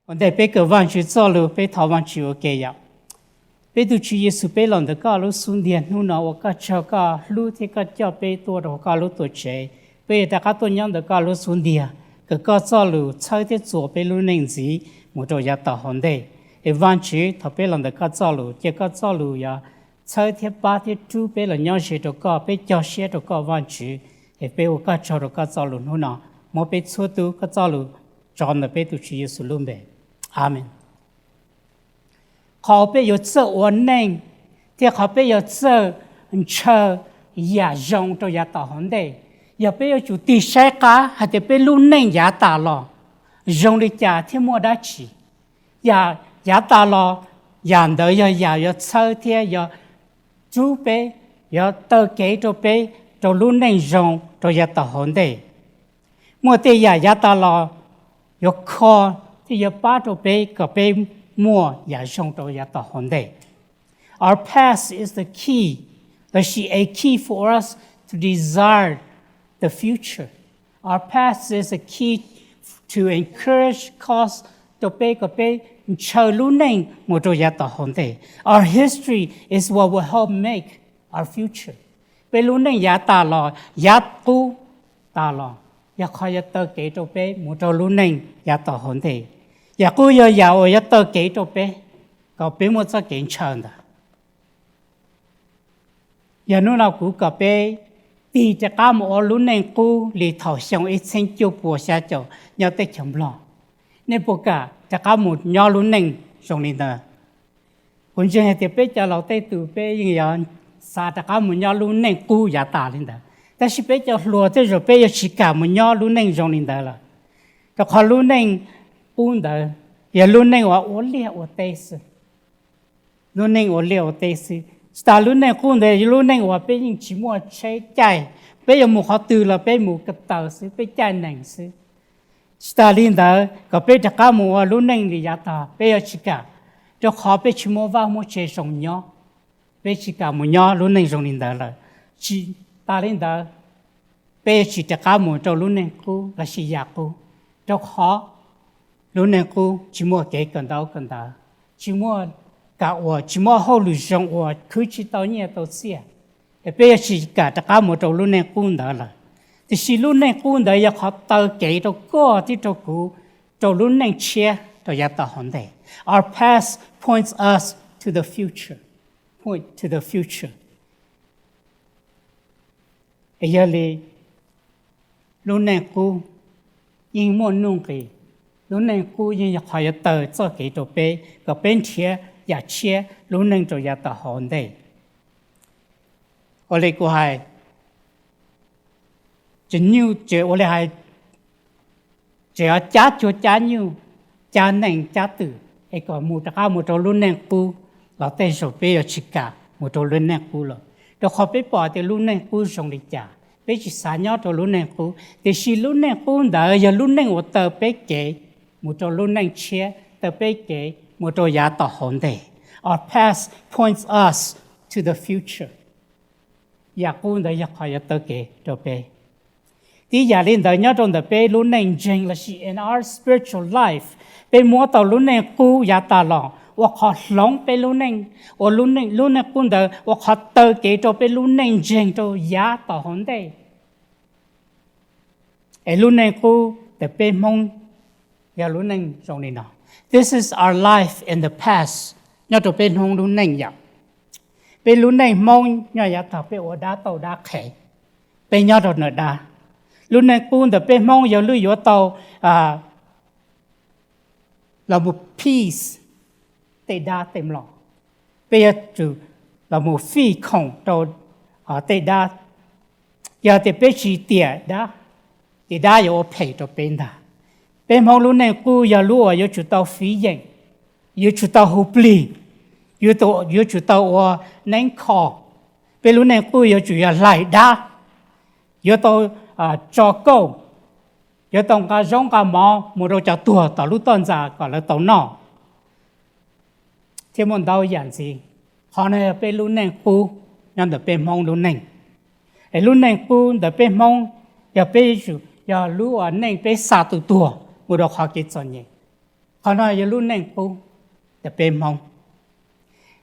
Ua ntej peb kawm Vajtswv txoj lus, peb thov Vajtswv ua ke yom. Peb tus Tswv Yexus, peb los ntawm koj lub xub ntiag hnub no, ua koj tsaug koj hlub thiab koj coj peb tuaj rau koj lub tuam tsev. Peb yuav rov qab tuaj nyob ntawm koj lub xub ntiag, kom koj txoj lus txhawb thiab txuas peb lub neej ntxiv mus rau yav tom hauv ntej. Es Vajtswv, thaum peb los ntawm koj txoj lus, cia koj txoj lus yuav txhawb thiab pab thiab rub peb los nyob ze rau koj, peb cog siab rau koj Vajtswv. Es peb ua koj tsaug rau koj txoj lus hnub no, muab peb txhua tus koj txoj lus tso ntawm peb tus Tswv Yexus lub npe. Amees. Qhov peb yuav txawj ua neej thiab qhov peb yuav txawj ntshaw yam zoo rau yav tom hauv ntej, yog peb yuav tsum tig saib qab hais tias peb lub neej yav tas los zoo li cas thiab muaj dab tsi. Yam yav tas los, yam ntawd yog yam yuav txhawb thiab yuav rub peb, yuav taw kev rau peb rau lub neej zoo rau yav tom hauv ntej. Muaj tej yam yav tas los yuav kho thiab yuav pab rau peb kom peb muaj yam zoo rau yav tom hauv ntej. Our past is the key, lossis a key for us to desire the future. Our past is a key to encourage cause rau peb kom peb ntshaw lub neej mus rau yav tom hauv ntej. Our history is what will help make our future. Peb lub neej yav tas los, yav qub tas los, yog qhov yuav taw kev rau peb mus rau lub neej yav tom hauv ntej. Yam qub yog yam uas yuav taw kev rau peb kom peb muaj txoj kev ntshaw ntawd. Yog hnub no kuv kom peb tig rov qab mus ua lub neej qub li thaum xyoo ib txhiab cuaj puas xya caum nyob teb chaws Nplog, nej puas kam rov qab mus nyob lub neej zoo li ntawd? Kuv ntseeg hais tias peb cov laus tej tus peb yeej yuav xav rov qab mus nyob lub neej qub yav tas li ntawd, tab sis peb cov hluas tej zaum peb yuav tsis kam mus nyob lub neej zoo li ntawd lawm, rau qhov lub neej qub ntawd yog lub neej uas ua liaj ua teb xwb. Lub neej ua liaj ua teb xwb. Tsis tas lub neej qub ntawd, lub neej uas peb yeej tsis muaj tsheb caij, peb yuav mus qhov twg los peb mus ko taw xwb, peb caij nees xwb. Tsis tas li ntawd, kom peb rov qab mus ua lub neej li yav tag peb yuav tsis kam, rau qhov peb tsis muaj vaj muaj tsev zoo nyob, peb tsis kam mus nyob lub neej zoo li ntawd lawm. Tsis tas li ntawd, peb yuav tsis rov qab mus rau lub neej qub lossis yam qub, rau qhov lub neej qub tsis muaj kev kawm ntaub kawm ntawv, tsis muaj kam uas, tsis muaj hauj lwm zoo uas khwv tsis tau nyiaj tau txiaj, es peb yuav tsis kam rov qab mus rau lub neej qub ntawd lawm. Tiam sis lub neej qub ntawd yog qhov taw kev rau koj thiab rau kuv rau lub neej tshiab rau yav tom hauv ntej. Our past points us to the future, point to the future. Es yog li, lub neej qub yeej muaj nuj nqis, lub neej qub yeej yog qhov yuav taw txoj kev rau peb kom peb nrhiav yam tshiab lub neej rau yav tom hauv ntej. Ua li kuv hais, tseem nyuj tseem ua li hais, tseem cab cuag cab nyuj, cab neej cab twm es kom mus rov qab mus rau lub neej qub los tej zaum peb yuav tsis kam mus rau lub neej qub lawm, rau qhov peb pom tias lub neej qub zoo li cas, peb tsis xav nyob rau lub neej qub. Tiam sis lub neej qub ntawd yog lub neej uas taw peb kev mus rau lub neej tshiab, taw peb kev mus rau yav tom hauv ntej. Our past points us to the future. Yam qub ntawd yog qhov yuav taw kev rau peb. Tib yam li ntawd nyob rau ntawm peb lub neej ntseeg lossis in our spiritual life, peb muab tau lub neej qub yav tas los ua qhov hloov peb lub neej, ua lub neej qub ntawd ua qhov taw kev rau peb lub neej ntseeg rau yav tom hauv ntej. Es lub neej qub ntawm peb Hmoob yog lub neej zoo li no. This is our life in the past. Nyob rau peb Hmoob lub neej yom. Peb lub neej Hmoob nyob yav tag peb ua dab tauj dab qhev, peb nyob rau ntawm dab. Lub neej qub ntawm peb Hmoob yog lub yuav tau los mus peace tej dab tej mlom. Peb yuav tsum los mus fij khoom rau tej dab. Yog tias peb tsis tiam dab, ces dab yuav ua phem rau peb ntag. Peb Hmoob lub neej qub yog lub uas yuav tsum tau fiv yeem, yuav tsum tau hu plig, yuav tsum tau ua neeb kho. Peb lub neej qub yuav tsum yog hlais dab, yuav tau tso kauj, yuav tau nqa zaub nqa mov mus rau cov tuag tom lub toj ntxas kom lawv tau noj, thiab muaj ntau yam ntxiv. Qhov no yog peb lub neej qub nyob ntawm peb Hmoob lub neej. Es lub neej qub ntawm peb Hmoob yog peb yuav tsum yog lub uas neej peb xa tus tuag mus rau qhov kev txom nyem. Qhov no yog lub neej qub ntawm peb Hmoob.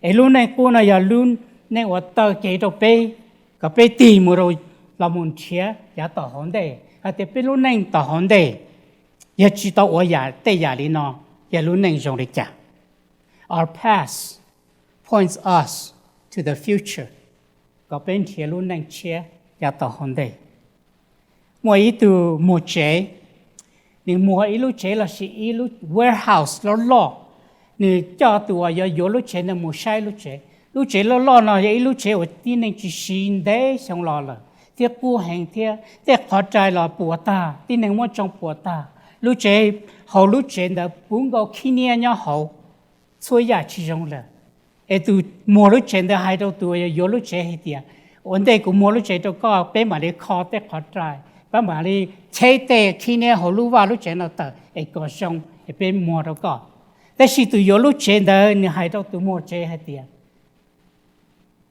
Es lub neej qub no yog lub neej uas taw kev rau peb, kom peb tig mus rau, los mus nrhiav yav tom hauv ntej hais tias peb lub neej tom hauv ntej yog tsis tau ua yam tej yam li no, yog lub neej zoo li cas. Our past points us to the future, kom peb nrhiav lub neej tshiab yav tom hauv ntej. Muaj ib tug muag tsev, nws muag ib lub tsev lossis ib lub warehouse loj loj. Nws coj tus uas yuav yuav lub tsev ntawd mus saib lub tsev. Lub tsev loj loj no yog ib lub tsev uas tib neeg tsis siv ntev xyoo los lawm thiab qub heev thiab tej qhov rai los puas tag, tib neeg muab tsoo puas tag. Lub tsev, hauv lub tsev ntawd puv nkaus khib niab nyob hauv, txhua yam tsis zoo lawm. Es tus muag lub tsev ntawd hais rau tus uas yuav lub tsev hais tias, ua ntej kuv muag lub tsev rau koj, peb mam li kho tej qhov rai, peb mam li cheb tej khib niab hauv lub vaj lub tsev no tawm es kom zoo es peb muag rau koj. Tab sis tus yuav lub tsev ntawd nws hais rau tus muag tsev hais tias,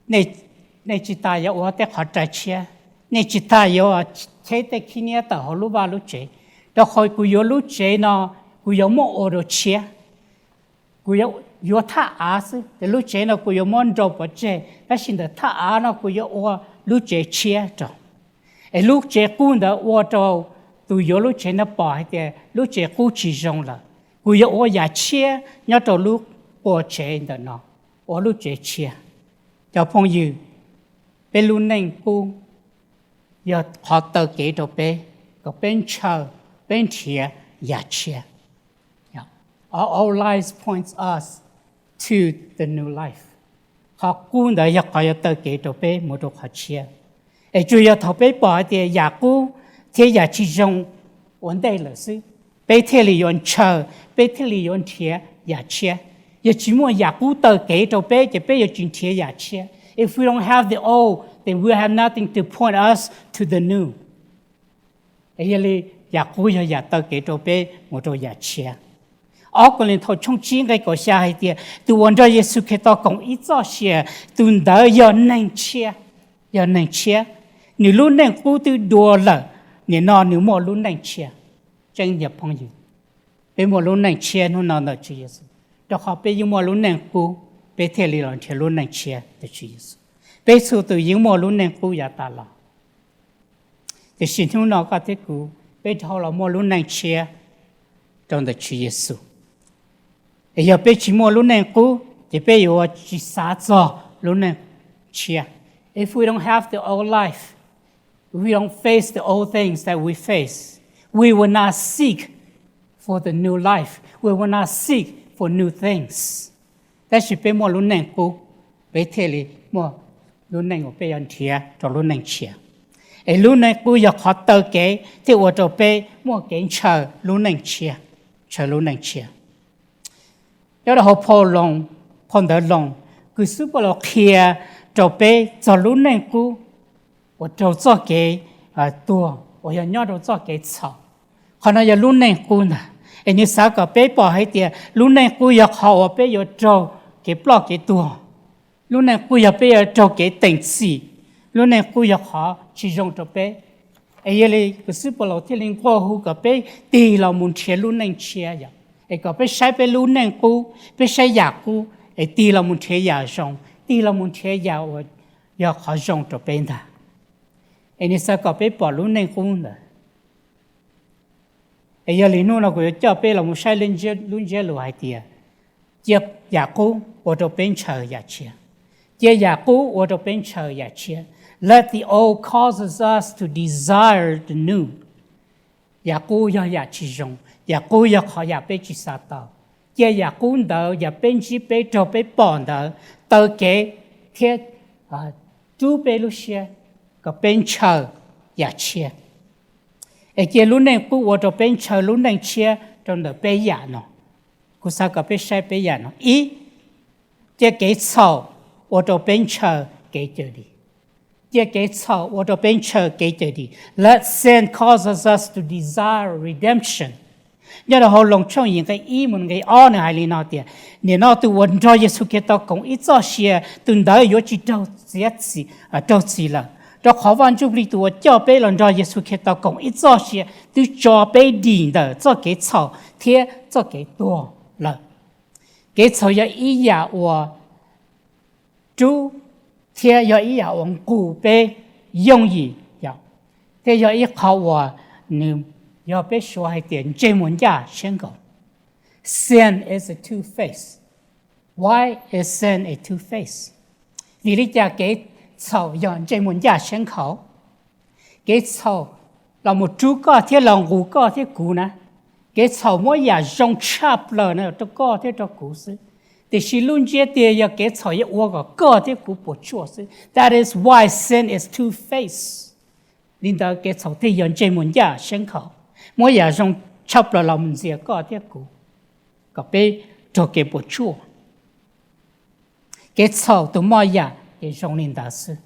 nej tsis tas yuav ua tej qhov rai tshiab, nej tsis tas yuav cheb tej khib niab tawm hauv lub vaj lub tsev, rau qhov kuv yuav lub tsev no kuv yuav muab ua rau tshiab. Kuv yuav thaj av xwb, ces lub tsev no kuv yuav muab nrau pov tseg, tab sis ntawm thaj av no kuv yuav ua lub tsev tshiab rau. Es lub tsev qub ntawd ua rau tus yuav lub tsev ntawd pom hais tias lub tsev qub tsis zoo lawm, kuv yuav ua yam tshiab nyob rau lub qua tsev ntawm no, ua lub tsev tshiab. Cov phooj ywg, peb lub neej qub yog qhov taw kev rau peb, kom peb ntshaw, peb nrhiav yam tshiab. Our old lives points us to the new life. Qhov qub ntawd yog qhov yuav taw kev rau peb mus rau qhov tshiab. Es tsuas yog thaum peb pom hais tias yam qub thiab yam tsis zoo ua ntej lawm xwb, peb thiaj li yuav ntshaw, peb thiaj li yuav nrhiav yam tshiab. Yog tsis muaj yam qub taw kev rau peb ces peb yuav tsis nrhiav yam tshiab. If we don't have the old, then we have nothing to point us to the new. Es yog li, yam qub yog yam taw kev rau peb mus rau yam tshiab. Ob Kauleethaus tshooj tsib nqe kaum xya hais tias tus uas nrog Yexus Khetos koom ib txoj sia, tus ntawd yog neeg tshiab, yog neeg tshiab. Nws lub neej qub twb dua lawm, nim no nws muaj lub neej tshiab. Tseeb yog phooj ywg, peb muaj lub neej tshiab hnub no ntawm Tswv Yexus, rau qhov peb yeej muaj lub neej qub, peb thiaj li los nrhiav lub neej tshiab ntawm Tswv Yexus. Peb txhua tus yeej muaj lub neej qub yav tas los, tiam sis hnub no koj thiab kuv peb dhau los muaj lub neej tshiab rau ntawm Tswv Yexus. Es yog peb tsis muaj lub neej qub ces peb yuav tsis xav txog lub neej tshiab. If we don't have the old life, if we don't face the old things that we face, we will not seek for the new life. We will not seek for new things. Tab sis peb muaj lub neej qub, peb thiaj li muaj lub neej uas peb yuav nrhiav rau lub neej tshiab. Es lub neej qub yog qhov taw kev thiab ua rau peb muaj kev ntshaw lub neej tshiab, ntshaw lub neej tshiab. Nyob rau hauv phau Loos, phau ntawv Loos, kws xib Paulus qhia rau peb txog lub neej qub uas raug txoj kev tuag uas yog nyob rau txoj kev txhaum. Qhov no yog lub neej qub ntag. Es nws xav kom peb pom hais tias lub neej qub yog qhov uas peb yuav raug kev ploj kev tuag. Lub neej qub yog peb yuav raug kev teem txim. Lub neej qub yog qhov tsis zoo rau peb. Es yog li kws xib Paulus thiaj li nqua hu kom peb tig los mus nrhiav lub neej tshiab yom, es kom peb saib peb lub neej qub, peb saib yam qub, es tig los mus nrhiav yam zoo, tig los mus nrhiav yam uas yog qhov zoo rau peb ntag. Es nws xav kom peb pom lub neej qub ntawd. Es yog li hnub no kuv yuav coj peb los mus saib lub ntsiab lus hais tias, cia yam qub ua rau peb ntshaw yam tshiab. Cia yam qub ua rau peb ntshaw yam tshiab. Let the old causes us to desire the new. Yam qub yog yam tsis zoo, yam qub yog qhov yam peb tsis xav tau. Cia yam qub ntawd, yam peb ntsib peb raug peb pom ntawd, taw kev thiab rub peb lub siab kom peb ntshaw yam tshiab. Es cia lub neej qub ua rau peb ntshaw lub neej tshiab rau ntawm peb yam no. Kuv xav kom peb saib peb yam no. Ib, cia kev txhaum ua rau peb ntshaw kev cawm dim. Cia kev txhaum ua rau peb ntshaw kev cawm dim. Let sin causes us to desire redemption. Nyob rau hauv Loos tshooj yim nqe ib mus nqe ob nws hais li no tias, nim no tus uas nrog Yexus Khetos koom ib txoj sia, tus ntawd yuav tsis raug txiav txim, raug txim lawm, rau qhov Vaj Ntsujplig tus uas coj peb los nrog Yexus Khetos koom ib txoj sia twb tso peb dim ntawm txoj kev txhaum thiab txoj kev tuag. lawm. Kev txhaum yog ib yam uas rub thiab yog ib yam uas nqus peb yooj yim, thiab yog ib qho uas nws yog peb suav hais tias ntsej muag ncaj siab nkhaus. Sin is a two face. Why is sin a two face? Vim li cas kev txhaum yog ntsej muag ncaj siab nkhaus? Kev txhaum los mus rub koj thiab los nqus koj thiab kuv na. Kev txhaum muab yam zoo tshaj plaws no rau koj thiab rau kuv xwb. Tiam sis lub ntsiab tiag yog kev txhaum yuav ua kom koj thiab kuv puas tsuaj xwb. That is why sin is two face. Li ntawd kev txhaum thiaj yog ntsej muag ncaj siab nkhaus, muab yam zoo tshaj plaws los mus ntxias koj thiab kuv, kom peb raug kev puas tsuaj. Kev txhaum tus moj yam ces zoo li ntawd xwb.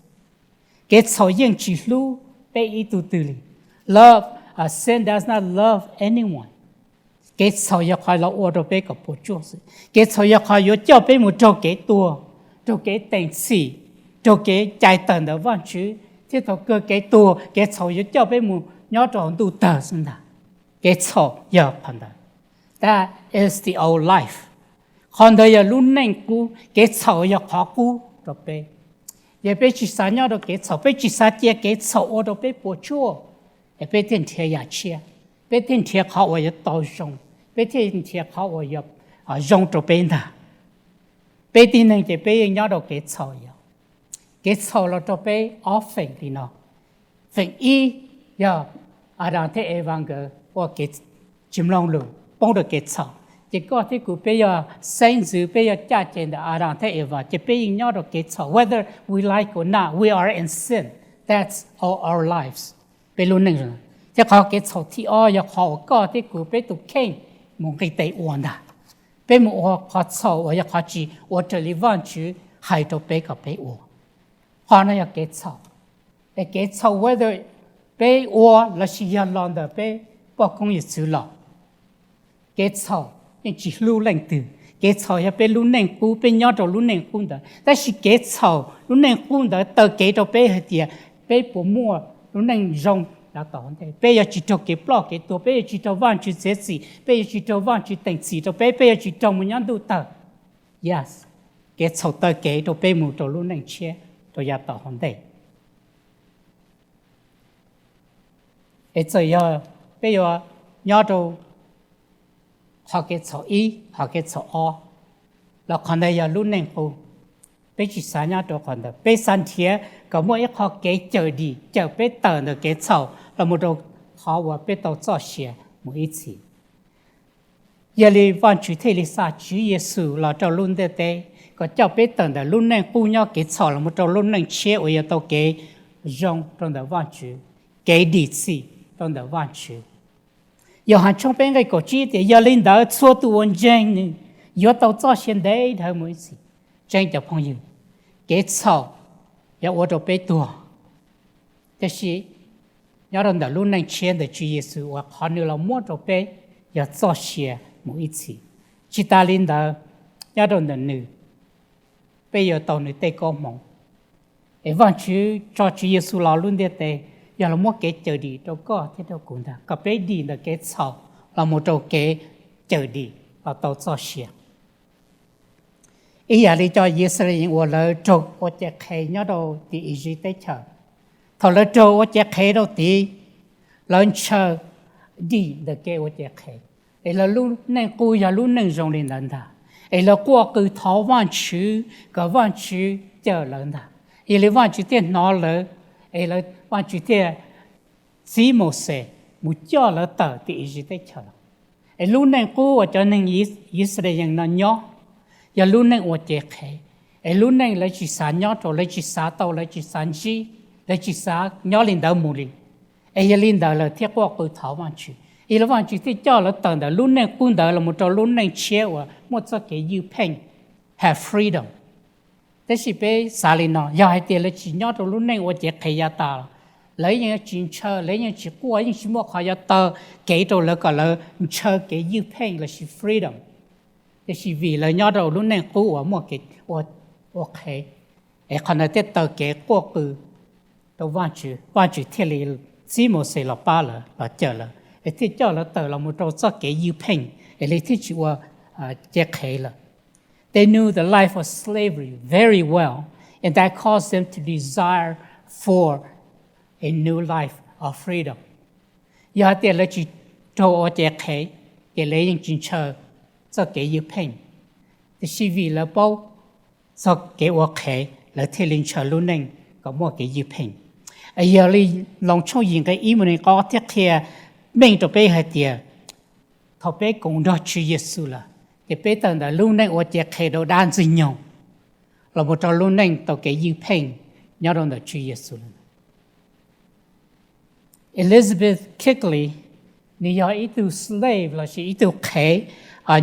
Kev txhaum yeej tsis hlub peb ib tug twg li. Love, uh, sin does not love anyone. Kev txhaum yog qhov los ua rau peb kom puas tsuaj xwb. Kev txhaum yog qhov yuav coj peb mus raug kev tuag, raug kev teem txhim, raug kev cais tawm ntawm Vajtswv, thiab thaum kawg kev tuag, kev txhaum yuav coj peb mus nyob rau hauv ntuj tawg xwb ntag. Kev txhaum yog qhov ntawd. That is the old life. Qhov ntawd yog lub neej qub, kev txhaum yog qhov qub rau peb. Yog peb tsis xav nyob rau kev txhaum, peb tsis xav cia kev txhaum ua rau peb puas tsuaj, es peb thiaj nrhiav yam tshiab, peb thiaj nrhiav qhov uas yuav tau zoo, peb thiaj nrhiav qhov uas yuav zoo rau peb ntag. Peb tib neeg ces peb yeej nyob rau kev txhaum yog. Kev txhaum los rau peb ob feem li no. Feem ib yog Adas thiab Evas nkawd ua kev tsis mloog lus poob rau kev txhaum, ces koj thiab kuv peb yog xeeb ntxwv, peb yog caj ces ntawm Adas thiab Evas, ces peb yeej nyob rau kev txhaum whether we like or not, we are in sin. That's all our lives. Peb lub neej, thiab qhov kev txhaum thib ob yog qhov uas koj thiab kuv peb tus kheej mus nqis tes ua ntag. Peb mus ua qhov txhaum uas yog qhov tsis ua raws li Vajtswv hais rau peb kom peb ua. Qhov no yog kev txhaum. Es kev txhaum whether peb ua lossis yog los ntawm peb poj koob yawm txwv los, kev txhaum yeej tsis hlub leej twg. Kev txhaum yog peb lub neej qub, peb nyob rau lub neej qub ntawd. Tab sis kev txhaum lub neej qub ntawd taw kev rau peb hais tias peb puas muaj lub neej zoo yav tom ntej. Peb yuav tsis raug kev ploj kev tuag, peb yuav tsis raug Vajtswv txiav txim, peb yuav tsis raug Vajtswv teem txim rau peb, peb yuav tsis raug mus nyob ntuj tawg. Yes, kev txhaum taw kev rau peb mus rau lub neej tshiab rau yav tom hauv ntej. Es txawm yog peb yuav nyob rau qhov kev txhaum ib, qhov kev txhaum ob, los qhov ntawd yog lub neej qub. Peb tsis xav nyob rau qhov ntawd, peb xav nrhiav kom muaj ib qho kev cawm dim cawm peb tawm ntawm kev txhaum los mus rau qhov uas peb tau txoj sia mus ib txhis. Yog li Vajtswv thiaj li xa Tswv Yexus los rau lub ntiaj teb kom coj peb tawm ntawm lub neej qub nyob kev txhaum los mus rau lub neej tshiab uas yog tau kev zoo rau ntawm Vajtswv, kev dim txim rau ntawm Vajtswv. Yauhas tshooj peb nqe kaum tsib tias, yog li ntawd txhua tus uas ntseeg nws yuav tau txoj sia ntev dhawv mus ib txhis. Ntseeg cov phooj ywg, kev txhaum yog ua rau peb tuag, tiam sis nyob rau ntawm lub neej tshiab ntawm Tswv Yexus uas qhov nws los muab rau peb yog txoj sia mus ib txhis. Tsis tas li ntawd, nyob rau ntawm nws, peb yuav tau nws tej koob hmoov. Es Vajtswv tso Tswv Yexus los lub ntiaj teb yog los muab kev cawm dim rau koj thiab rau kuv ntag, kom peb dim ntawm kev txhaum los mus rau kev cawm dim los tau txoj sia. Ib yam li cov Yixalayees uas lawv raug ua cev qhev nyob rau tim Iziv teb chaws, thaum lawv raug ua cev qhev rau tid, lawv ntshaw dim ntawm kev ua cev qhev, es lawv lub neej qub yog lub neej zoo li ntawd ntag, es lawv quaj qw thov Vajtswv kom Vajtswv cawm lawv ntag. Yog li Vajtswv thiaj hnov lawv, es Vajtswv thiaj txib Mauxes mus coj lawv tawm tim Iziv teb chaws los. Es lub neej qub uas cov neeg Yixalayees no nyob yog lub neej ua cev qhev, es lub neej lawv tsis xav nyob rau, lawv tsis xav tau, lawv tsis xav ntsib, lawv tsis xav nyob li ntawd mus li. Es yog li ntawd lawv thiaj quaj qw thov Vajtswv, es lawv Vajtswv thiaj coj lawv tawm ntawm lub neej qub ntawd los mus rau lub neej tshiab uas muaj txoj kev ywj pheej, have freedom. Tab sis peb xav li no, yog hais tias lawv tsis nyob rau lub neej ua cev qhev yav tas, lawv yeej tsis ntshaw, lawv yeej tsis quaj, yeej tsis muaj qhov yuav taw kev rau lawv kom lawv ntshaw kev ywj pheej lossis freedom. Tiam sis vim lawv nyob rau lub neej qub uas muaj kev ua qhev, es qhov ntawd thiaj taw kev quaj qw rau Vajtswv, Vajtswv thiaj li txib Mauxes los pab lawv, los cawm lawv, es thiaj coj lawv tawm los mus rau txoj kev ywj pheej, es lawv thiaj tsis ua cev qhev lawm. They knew the life of slavery very well, and that caused them to desire for a new life of freedom. Yog hais tias lawv tsis raug ua cev qhev, ces lawv yeej tsis ntshaw txoj kev ywj pheej. Tiam sis vim lawv paub txog kev ua qhev, lawv thiaj li ntshaw lub neej kom muaj kev ywj pheej. Yog li Loos tshooj yim nqe ib mus nees qo thiaj qhia meej rau peb hais tias thaum peb koom nrog Tswv Yexus lawm, ces peb tawm ntawm lub neej ua cev qhev rau dab ntxwg nyoog los mus rau lub neej tau kev ywj pheej nyob rau ntawm Tswv Yexus lawm. Elizabeth Kigley, nws yog ib tug slave lossis ib tug qhev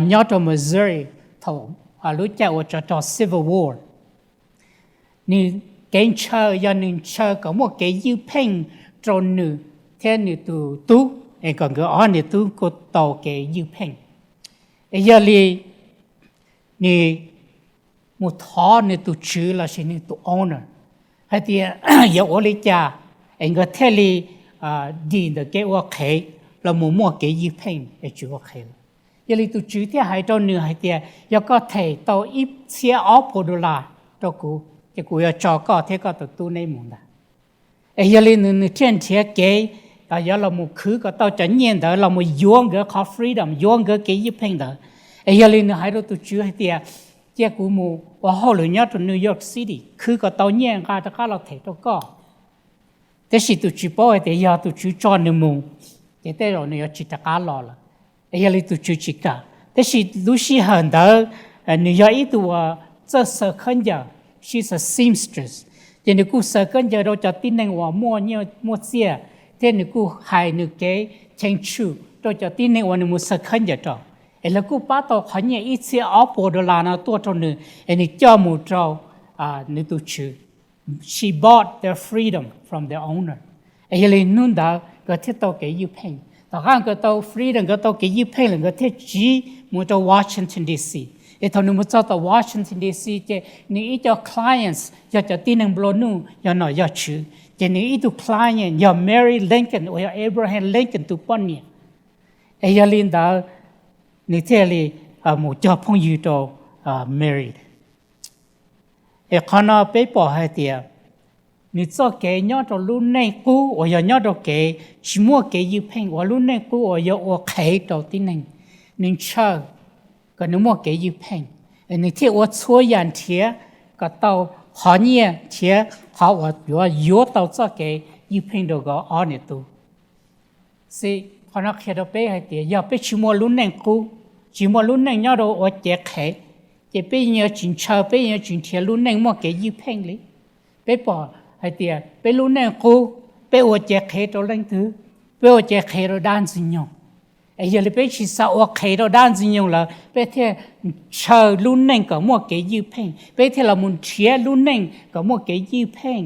nyob rau Missouri thaum lub caij uas tsov rog Civil War. Nws kev ntshaw yog nws ntshaw kom muaj kev ywj pheej rau nws thiab nws tus tub, es kom nkawd ob niam tub kuj tau kev ywj pheej. Es yog li nws mus thov nws tus tswv lossis nws tus owner hais tias yuav ua li cas es nkawd thiaj li dim ntawm kev ua qhev los mus muaj kev ywj pheej es tsis ua qhev lawm. Yog li tus tswv thiaj hais rau nws hais tias yog koj them tau ib txhiab ob puas dollar rau kuv, ces kuv yuav tso koj thiab koj tus tub neb mus ntag. Es yog li nws, nws thiaj nrhiav kev yuav los mus khwv kom tau cov nyiaj ntawd los mus yuav nkawd qhov freedom, yuav nkawd kev ywj pheej ntawd. Es yog li nws hais rau tus tswv hais tias cia kuv mus ua hauj lwm nyob rau New York City khwv kom tau nyiaj nqa rov qab los them rau koj. Tab sis tus tswv paub hais tias yog tus tswv tso nws mus, ces tej zaum nws yuav tsis rov qab los lawm. Es yog li tus tswv tsis kam. Tab sis lub sij hawm ntawd nws yog ib tug uas txawj xaws khaub ncaws, she's a seamstress, ces nws kuj xaws khaub ncaws rau cov tib neeg uas muaj txiaj, thiab nws kuj hais nws kev cheem tsum rau cov tib neeg uas nws mus xaws khaub ncaws rau. Es lawv kuj pab tau qhov nyiaj ib txhiab ob puas dollar no tuaj rau nws, es nws coj mus rau nws tus tswv. She bought their freedom from their owner. Es yog li hnub ntawd nkawd thiaj tau kev ywj pheej. Tom qab nkawd tau freedom, nkawd tau kev ywj pheej lawm, nkawd thiaj tsiv mus rau Washington D C. Es thaum nws mus txog tom Washington D C ces nws ib co clients yog cov tib neeg nplua nuj yog nom yog tswv, ces nws ib tug client yog Mary Lincoln uas yog Abraham Lincoln tus poj niam. Es yog li ntawd nws thiaj li mus cog phooj ywg rau Mary. Es qhov no peb pom hais tias nws txoj kev nyob rau lub neej qub uas yog nyob rau kev tsis muaj kev ywj pheej, ua lub neej qub uas yog ua qhev rau tib neeg, nws ntshaw kom nws muaj kev ywj pheej, nws thiaj ua txhua yam nrhiav kom tau qhov nyiaj, nrhiav qhov uas yuav yuav tau txoj kev ywj pheej rau nkawd ob niam tub. Xij, qhov no qhia rau peb hais tias yog peb tsis muaj lub neej qub, tsis muaj lub neej nyob rau ua cev qhev, ces peb yeej yuav tsis ntshaw, peb yeej yuav tsis nrhiav lub neej muaj kev ywj pheej li. Peb pom hais tias peb lub neej qub, peb ua cev qhev rau leej twg? Peb ua cev qhev rau dab ntxwg nyoog. Es yog li peb tsis xav ua qhev rau dab ntxwg nyoog lawm, peb thiaj ntshaw lub neej kom muaj kev ywj pheej, peb thiaj los mus nrhiav lub neej kom muaj kev ywj pheej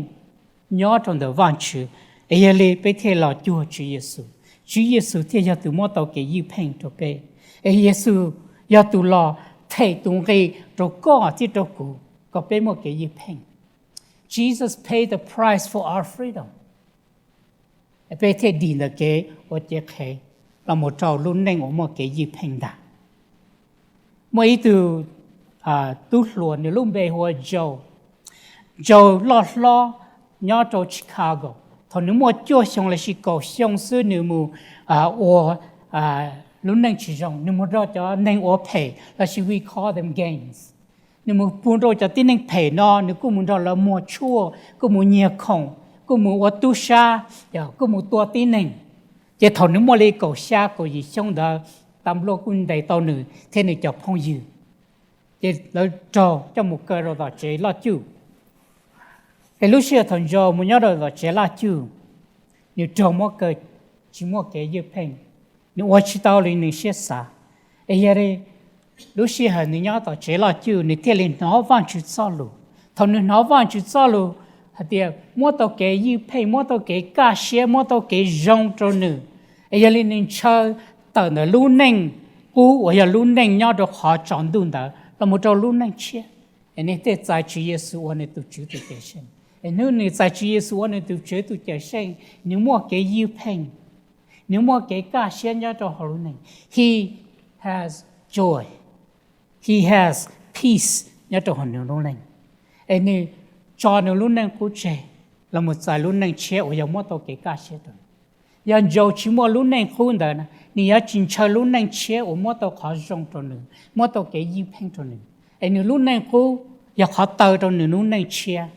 nyob rau ntawm Vajtswv. Es yog li peb thiaj los cuag Tswv Yexus, Tswv Yexus thiaj yog tus muab tau kev ywj pheej rau peb. Es Yexus yog tus los them tus nqi rau koj thiab rau kuv kom peb muaj kev ywj pheej. Jesus paid the price for our freedom. Peb thiaj dim ntawm kev ua cev qhev los mus rau lub neej uas muaj kev ywj pheej ntag. Muaj ib tug tub hluas nws lub npe hu ua Joe. Joe loj hlob nyob rau Chicago. Thaum nws muaj cuaj xyoo lossis kaum xyoo xwb nws mus ua lub neej tsis zoo, nws mus nrog cov neeg ua phem lossis we call them gangs. Nws mus pug nrog cov tib neeg phem no, nws kuj mus nrog lawv muag tshuaj, kuj mus nyiag khoom, kuj mus ua tub sab, kuj mus tua tib neeg. Ces thaum nws muaj li kaum xya kaum yim xyoo ntawd, tas nplua kuj ntes tau nws thiab nws cov phooj ywg, ces lawv raug coj mus kaw rau tom tsev loj cuj. Es lub sij hawm thaum Joe mus nyob rau tom tsev loj cuj, nws raug muab kaw tsis muaj kev ywj pheej, nws ua tsis tau li nws siab xav. Es yog li lub sij hawm nws nyob tom tsev loj cuj, nws thiaj li hnov Vajtswv txoj lus. Thaum nws hnov Vajtswv txoj lus hais tias muab tau kev ywj pheej, muab tau kev kaj siab, muab tau kev zoo rau nws, es yog li nws ntshaw tawm ntawm lub neej qub uas yog lub neej nyob rau qhov tsaus ntuj ntawd los mus rau lub neej tshiab, es nws thiaj txais Tswv Yexus ua nws tus Tswv tus Cawm Seej. Es hnub nws txais Tswv Yexus ua nws tus Tswv tus Cawm Seej, nws muaj kev ywj pheej, nws muaj kev kaj siab nyob rau hauv lub neej. He has joy. He has peace nyob rau hauv nws lub neej, es nws tso nws lub neej qub tseg los mus txais lub neej tshiab uas yog muab tau kev kaj siab rau nws. Yog Job tsis muaj lub neej qub ntawd na, nws yuav tsis ntshaw lub neej tshiab uas muab tau qhov zoo rau nws, muab tau kev ywj pheej rau nws. Es nws lub neej qub yog qhov taw rau nws lub neej tshiab,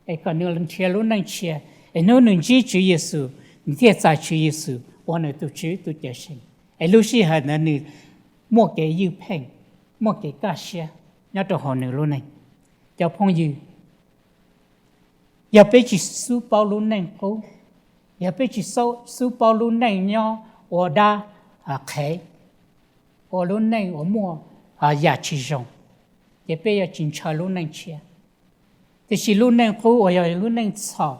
es kom nws nrhiav lub neej tshiab, es hnub nws ntsib Tswv Yexus, nws thiaj txais Tswv Yexus ua nws tus Tswv tus Cawm Seej, es lub sij hawm ntawd nws muaj kev ywj pheej, muaj kev kaj siab nyob rau hauv nws lub neej. Cov phooj ywg, yog peb tsis xub paub lub neej qub, yog peb tsis xub paub lub neej nyob ua dab qhev, ua lub neej uas muaj yam tsis zoo, ces peb yuav tsis ntshaw lub neej tshiab. Tiam sis lub neej qub uas yog lub neej txhaum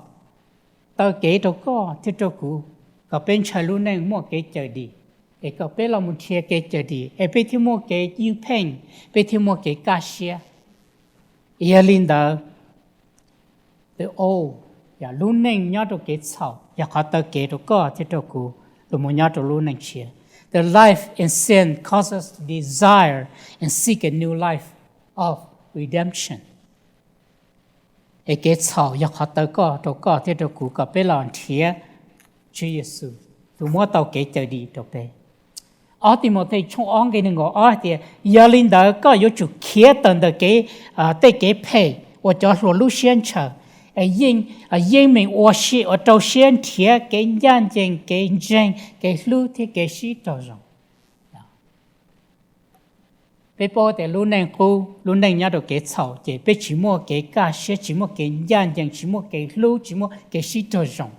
taw kev rau koj thiab rau kuv, kom peb ntshaw lub neej muaj kev cawm dim, es kom peb los mus nrhiav kev cawm dim, es peb thiaj muaj kev ywj pheej, peb thiaj muaj kev kaj siab. Yog li ntawd, the old, lub neej nyob rau kev txhaum yog qhov taw kev rau koj thiab rau kuv los mus nyob rau lub neej tshiab. The life in sin causes us to desire and seek a new life of redemption. Es kev txhaum yog qhov taw koj rau koj thiab rau kuv kom peb los nrhiav Tswv Yexus tus muab tau kev cawm dim rau peb. Ob Timautes tshooj ob nqe nees nkaum ob hais tias, yog li ntawd koj yuav tsum khiav tawm ntawm kev, tej kev phem uas cov hluas lub siab ntshaw, yeej, yeej meem ua si ua rau siab nrhiav kev ncaj ncees, kev ntseeg, kev hlub thiab kev sib raug zoo. Peb paub tias lub neej qub, lub neej nyob rau kev txhaum ces peb tsis muaj kev kaj siab, tsis muaj kev ncaj ncees, tsis muaj kev hlub, tsis muaj kev sib raug zoo.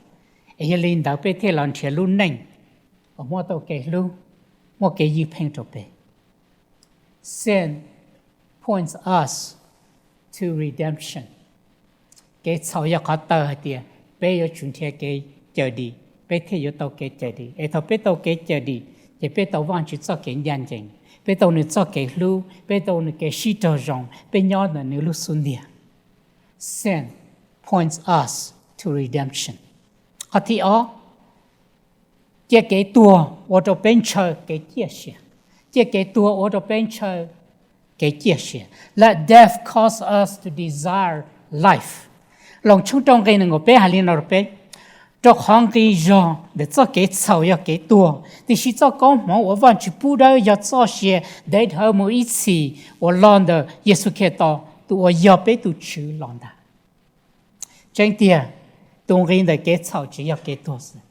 Es yog li ntawd peb thiaj los nrhiav lub neej uas muaj tau kev hlub, muaj kev ywj pheej rau peb. Sin points us to redemption. Kev txhaum yog qhov taw hais tias peb yuav tsum nrhiav kev cawm dim, peb thiaj yuav tau kev cawm dim. Es thaum peb tau kev cawm dim, ces peb tau Vajtswv txoj kev ncaj ncees, peb tau nws txoj kev hlub, peb tau nws kev sib raug zoo, peb nyob ntawm nws lub xub ntiag. Sin points us to redemption. Qhov thib ob, cia kev tuag ua rau peb ntshaw kev ciaj sia. Cia kev tuag ua rau peb ntshaw kev ciaj sia. Let death cause us to desire life. Loos tshooj rau nqe nees nkaum peb hais li no rau peb, rau qhov nqi zog ntawm txoj kev txhaum yog kev tuag, tiam sis txoj koob hmoov uas Vajtswv pub dawb yog txoj sia ntev dhawv mus ib txhis uas los ntawm Yexus Khetos tus uas yog peb tus Tswv los ntag. Tseeb tiag, tus nqi ntawm kev txhaum tsis yog kev tuag xwb.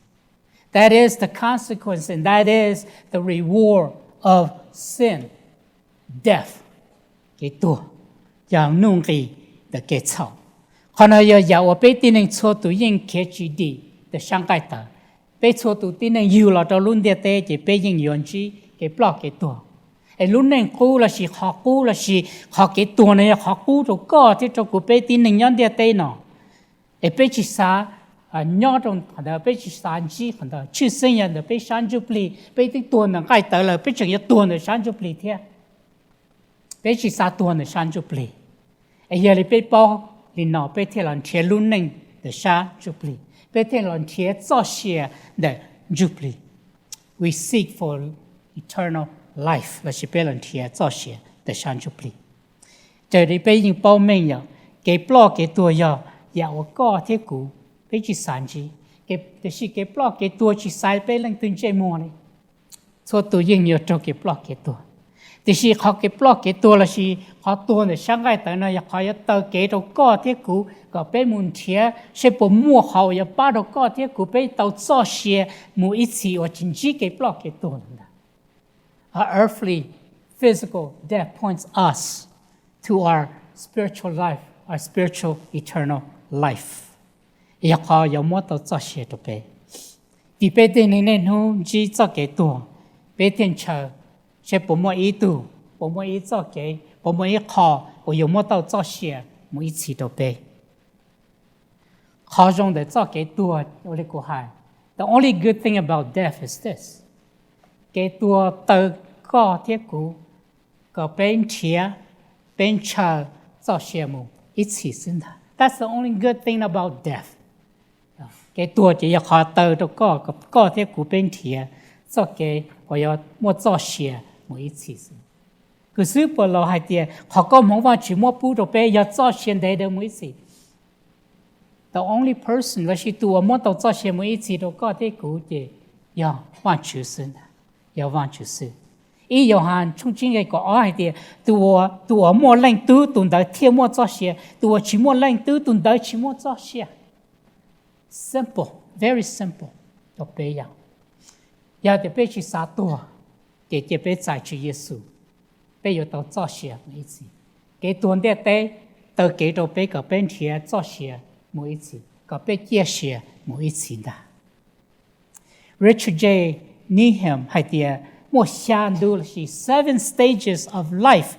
That is the consequence and that is the reward of sin, death. Kev tuag yog nuj nqis ntawm kev txhaum. Qhov no yog yam uas peb tib neeg txhua tus yeej khiav tsis dim ntawm sab nqaij tawv. Peb txhua tus tib neeg yug los rau lub ntiaj teb ces peb yeej yuav ntsib kev ploj kev tuag. Es lub neej qub lossis qhov qub lossis qhov kev tuag no yog qhov qub rau koj thiab rau kuv peb tib neeg nyob ntiaj teb no. Es peb tsis xav nyob rau qhov ntawd, peb tsis xav ntsib qhov ntawd. Tshwj xeeb yog ntawm peb sab ntsuj plig, peb twb tuag ntawm nqaij tawv lawm, peb tseem yuav tuag ntawm sab ntsuj plig thiab. Peb tsis xav tuag ntawm sab ntsuj plig. Es yog li peb paub li no peb thiaj los nrhiav lub neej ntawm sab ntsuj plig, peb thiaj los nrhiav txoj sia ntawm ntsuj plig. We seek for eternal life lossis peb los nrhiav txoj sia ntawm sab ntsuj plig. Raws li peb yeej paub meej yog kev ploj kev tuag yog yam uas koj thiab kuv peb tsis xav ntsib. Tiam sis kev ploj kev tuag tsis xaiv peb leej twg ntsej muag li. Txhua tus yeej yuav raug kev ploj kev tuag. Tiam sis qhov kev ploj kev tuag lossis qhov tuag ntawm sab nqaij tawv no yog qhov yuav taw kev rau koj thiab kuv kom peb mus nrhiav seb puas muaj qhov uas yuav pab rau koj thiab kuv peb tau txoj sia mus ib txhis uas tsis ntsib kev ploj kev tuag ntawd. Our earthly, physical death points us to our spiritual life, our spiritual eternal life. Yog qhov yuav muab tau txoj sia rau peb. Vim peb tej neeg niaj hnub ntsib txoj kev tuag, peb thiaj ntshaw seb puas muaj ib tug, puas muaj ib txoj kev, puas muaj ib qho uas yuav muab tau txoj sia mus ib txhis rau peb. Qhov zoo ntawm txoj kev tuag ua li kuv hais, the only good thing about death is this: kev tuag taw koj thiab kuv kom peb nrhiav, peb ntshaw txoj sia mus ib txhis xwb ntag. That's the only good thing about death. Kev tuag ces yog qhov taw rau koj, koj thiab kuv peb nrhiav txoj kev uas yuav muaj txoj sia mus ib txhis xwb. Kws xwb puas laus hais tias qhov koob hmoov Vajtswv muab pub rau peb yog txoj sia ntev daws mus ib txhis. The only person lossis tus uas muab tau txoj sia mus ib txhis rau koj thiab kuv ces yog Vajtswv xwb ntag, yog Vajtswv xwb. Ib Yauhas tshooj tsib nqe kaum ob hais tias, tus uas muaj leej twg tus ntawd thiaj muaj txoj sia, tus uas tsis muaj leej twg tus ntawd tsis muaj txoj sia. Simple, very simple. Rau peb yog, yog tias peb tsis xav tuag, ces cia peb txais Tswv Yexus, peb yuav tau txoj sia mus ib txhis. Kev tuag ntiaj teb taw kev rau peb kom peb nrhiav txoj sia mus ib txhis, kom peb ciaj sia mus ib txhis ntag. Richard J. Needham hais tias muaj xya ntu lossis seven stages of life,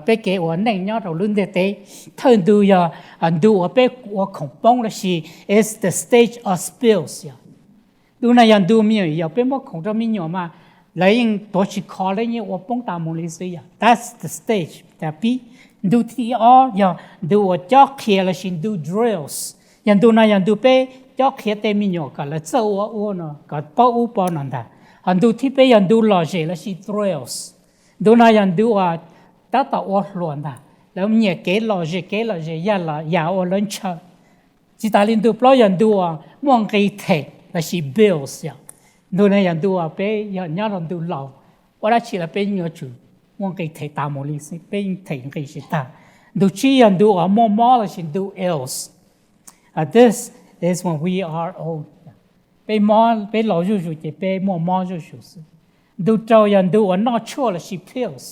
peb kev ua neej nyob rau lub ntiaj teb. Thawj ntu yog ntu uas peb ua khoom poob lossis it's the stage of spills yog. Ntu no yog ntu me nyuam yaus peb muab khoom rau me nyuam mas lawv yeej tuav tsis kho, lawv yeej ua poob tas mus li xwb yog. That's the stage. Pib, ntu thib ob yog ntu uas cob qhia lossis ntu drills. Yog ntu no yog ntu peb cob qhia tej me nyuam kom lawv txawj ua ua no, kom paub ub paub no ntag. Ho ntu thib peb yog ntu lom zem lossis thrills. Ntu no yog ntu uas tab tom ua hluas ntag, lawv nyiam kev lom zem, kev lom zem yog yam uas lawv ntshaw. Tsis tas li ntu plaub yog ntu uas muaj nqis them lossis bills yog. Ntu no yog ntu uas peb yog nyob rau ntu laus, ua dab tsi los peb yuav tsum muaj nqis them tas mus li xwb, peb yeej them nqis tsis tag. Ntu tsib yog ntu uas muaj mob lossis ntu ills. This is when we are old. Peb mob, peb laus zuj zus ces peb muaj mob zuj zus xwb. Ntu rau yog ntu uas noj tshuaj lossis pills.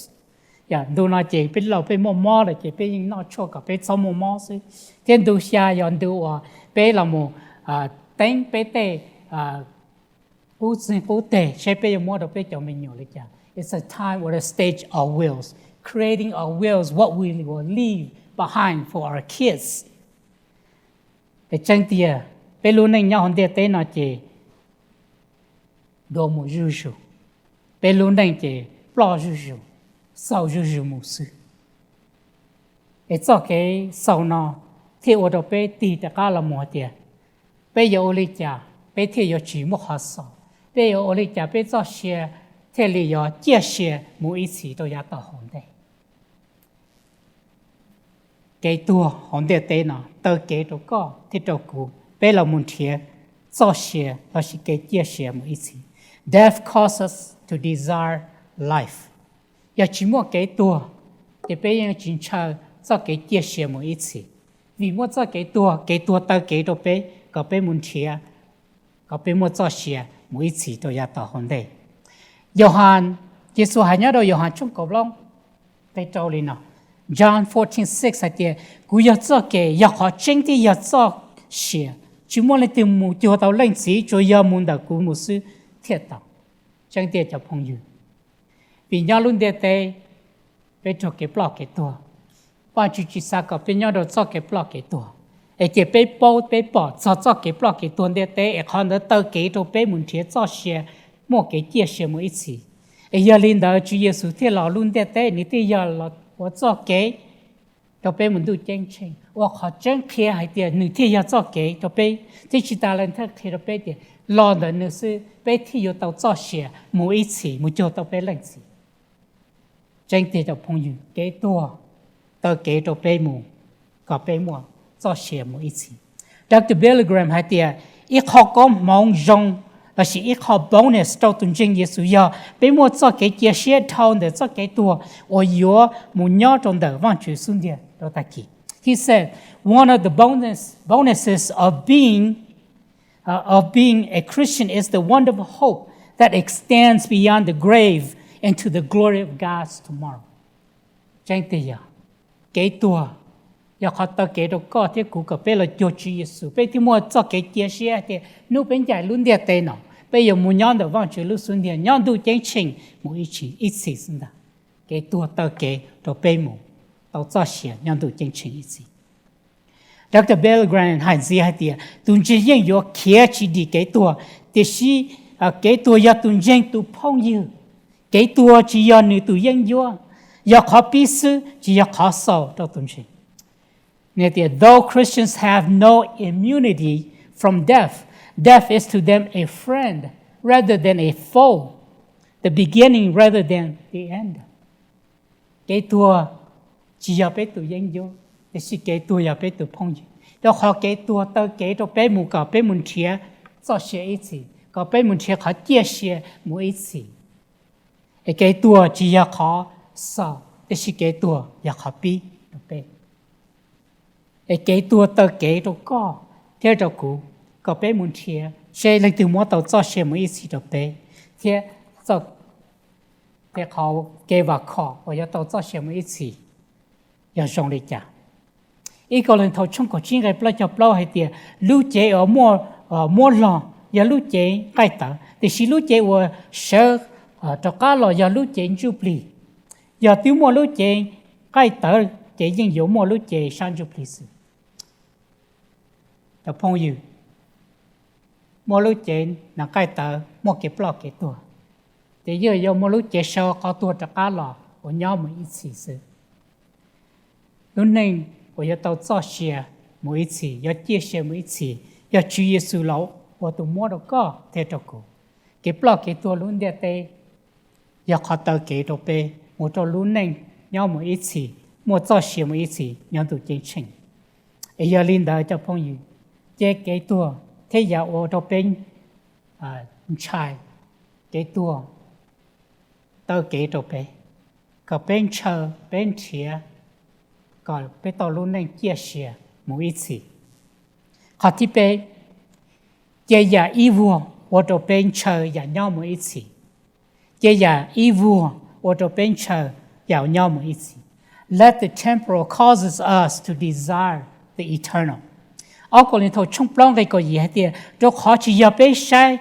Yog ntu no ces peb laus peb muaj mob lawm ces peb yeej noj tshuaj kom peb txhob muaj mob xwb. Thiab ntu xya yog ntu uas peb los mus teeb peb tej qub txeeg qub teg seb peb yuav muab rau peb cov me nyuam li cas. It's a time or a stage of wills, creating our wills, what we will leave behind for our kids. Es tseeb tiag, peb lub neej nyob hauv ntiaj teb no ces dua mus zuj zus, peb lub neej ces ploj zuj zus, xaus zuj zus mus xwb. Es txoj kev xaus no thiaj ua rau peb tig rov qab los mus hais tias, peb yuav ua li cas peb thiaj yuav tsis muaj qhov xaus? Peb yuav ua li cas peb txoj sia thiaj li yuav ciaj sia mus ib txhis rau yav tom hauv ntej? Kev tuag hauv ntiaj teb no taw kev rau koj thiab rau kuv peb los mus nrhiav txoj sia lossis kev ciaj sia mus ib txhis. Death causes us to desire life. Yog tsis muaj kev tuag, ces peb yeej tsis ntshaw txoj kev ciaj sia mus ib txhis. Vim muaj txoj kev tuag, kev tuag taw kev rau peb kom peb mus nrhiav, kom peb muaj txoj sia mus ib txhis rau yav tom hauv ntej. Yauhas, Yexus hais nyob rau Yauhas tshooj kaum plaub nqe rau li no, John fourteen six hais tias, kuv yog txoj kev, yog qhov tseeb thiab yog txoj sia. Tsis muaj leej twg mus cuag tau Leej Txiv, tsuas yog mus ntawm kuv mus xwb thiaj tau. Tseeb tiag cov phooj ywg, vim nyob lub ntiaj teb peb raug kev ploj kev tuag. Vajtswv tsis xav kom peb nyob rau txoj kev ploj kev tuag, es ces peb paub peb pom txog txoj kev ploj kev tuag ntiaj teb, es qhov ntawd taw kev rau peb mus nrhiav txoj sia, muaj kev ciaj sia mus ib txhis. Es yog li ntawd Tswv Yexus thiaj los lub ntiaj teb, nws thiaj yog los ua txoj kev rau peb mus ntuj ceeb tsheej, ua qhov tseeb qhia hais tias nws thiaj yog txoj kev rau peb, thiab tsis tas li ntawd qhia rau peb tias los ntawm nws xwb peb thiaj yuav tau txoj sia mus ib txhis, mus cuag tau peb Leej Txiv. Tseeb tiag cov phooj ywg, kev tuag taw kev rau peb mus, kom peb muaj txoj sia mus ib txhis. Doctor Billy Graham hais tias, ib qho koob hmoov zoo lossis ib qho bonus rau tus ntseeg Yexus yog peb muaj txoj kev cia siab dhau ntawm txoj kev tuag uas yuav mus nyob rau ntawm Vajtswv xub ntiag rau tag kis. He said, one of the bonus, bonuses of being uh, of being a Christian is the wonderful hope that extends beyond the grave into the glory of God's tomorrow. Tseeb tiag yog, kev tuag yog qhov taw kev rau koj thiab kuv kom peb los cuag Tswv Yexus, peb thiaj muaj txoj kev cia siab tias hnub peb ncaim lub ntiaj teb no, peb yuav mus nyob ntawm Vajtswv lub xub ntiag nyob ntuj ceeb tsheej mus ib txhis xwb ntag. Kev tuag taw kev rau peb mus tau txoj sia nyob ntuj ceeb tsheej ib txhis. Doctor Billy Graham hais ntxiv hais tias, tus ntseeg yeej yuav khiav tsis dim kev tuag, tiam sis kev tuag yog tus ntseeg tus phooj ywg. Kev tuag tsis yog nws tus yeeb ncuab, yog qhov pib xwb tsis yog qhov xaus rau tus ntseeg. Nws tias, though Christians have no immunity from death, death is to them a friend rather than a foe, the beginning rather than the end. Kev tuag tsis yog peb tus yeeb ncuab, tiam sis kev tuag yog peb tus phooj ywg, rau qhov kev tuag taw kev rau peb mus kom peb mus nrhiav txoj sia ib txhis, kom peb mus nrhiav qhov ciaj sia mus ib txhis. Es kev tuag tsis yog qhov xaus, tiam sis kev tuag yog qhov pib rau peb. Es kev tuag taw kev rau koj thiab rau kuv, kom peb mus nrhiav seb leej twg muab tau txoj sia mus ib txhis rau peb, thiab txoj, qhov kev vam khom uas yuav tau txoj sia mus ib txhis yog zoo li cas. Ib Kauleethaus tshooj kaum tsib nqe plaub caug plaub hais tias lub cev uas muab log yog lub cev nqaij tawv, tiam sis lub cev uas sawv rov qab los yog lub cev ntsuj plig. Yog twb muaj lub cev nqaij tawv ces yeej yuav muaj lub cev sab ntsuj plig xwb. Cov phooj ywg, muaj lub cev nqaij tawv muaj kev ploj kev tuag, ces yeej yuav muaj lub cev sawv qhov tuag rov qab los uas nyob mus ib txhis xwb. Lub neej uas yuav tau txoj sia mus ib txhis, yuav ciaj sia mus ib txhis, yog Tswv Yexus los ua tus muab rau koj thiab rau kuv. Kev ploj kev tuag lub ntiaj teb yog qhov taw kev rau peb mus rau lub neej nyob mus ib txhis, muaj txoj sia mus ib txhis nyob ntuj ceeb tsheej. Es yog li ntawd cov phooj ywg, ces kev tuag thiab yam ua rau peb ntshai, kev tuag taw kev rau peb, kom peb ntshaw peb nrhiav, kom peb tau lub neej ciaj sia mus ib txhis. Qhov thib peb, ces yam ib vuag ua rau peb ntshaw yam nyob mus ib txhis. Ces yam ib vuag ua rau peb ntshaw yam nyob mus ib txhis. Let the temporal causes us to desire the eternal. Ob Kauleethaus tshooj plaub nqe kaum yim hais tias rau qhov tsis yog peb saib